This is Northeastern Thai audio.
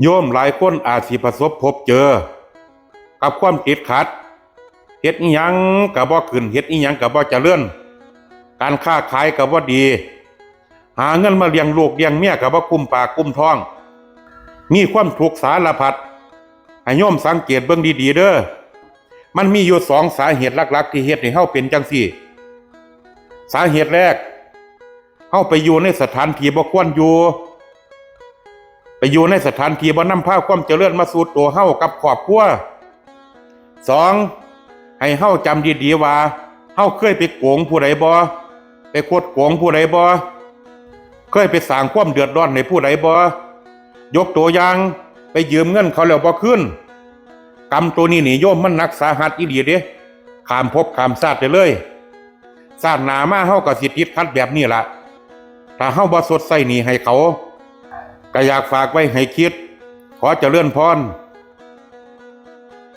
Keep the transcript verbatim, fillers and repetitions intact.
โยมหลายคนอาจสิประสบพบเจอ กับความติดขัด เฮ็ดอิหยังก็บ่ขึ้น เฮ็ดอิหยังก็บ่เจริญ การค้าขายก็บ่ดี หาเงินมาเลี้ยงลูกเลี้ยงเมียก็บ่กุ้มปากกุ้มท้อง มีความทุกข์สารพัด ให้โยมสังเกตเบิ่งดีๆเด้อ มันมีอยู่สองสาเหตุหลักๆที่เฮ็ดให้เฮาเป็นจั่งซี้ สาเหตุแรก เฮาไปอยู่ในสถานที่บ่ควรอยู่ ไปอยู่ในสถานที่บ่นำพาความเจริญมาสู่ตัวเฮากับครอบครัว สอง ให้เฮาจำดีๆว่า เฮาเคยไปโกงผู้ใดบ่ ไปคดโกงผู้ใดบ่ เคยไปสร้างความเดือดร้อนให้ผู้ใดบ่ ยกตัวอย่าง ไปยืมเงินเขาแล้วบ่คืน กรรมตัวนี้นี่โยมมันหนักสาหัสอีหลีเด้ ข้ามภพข้ามชาติไปเลย ชาติหน้ามาเฮาก็สิติดขัดแบบนี้ล่ะ ถ้าเฮาบ่ชดใช้หนี้ให้เขา ก็อยากฝากไว้ให้คิด ขอเจริญพร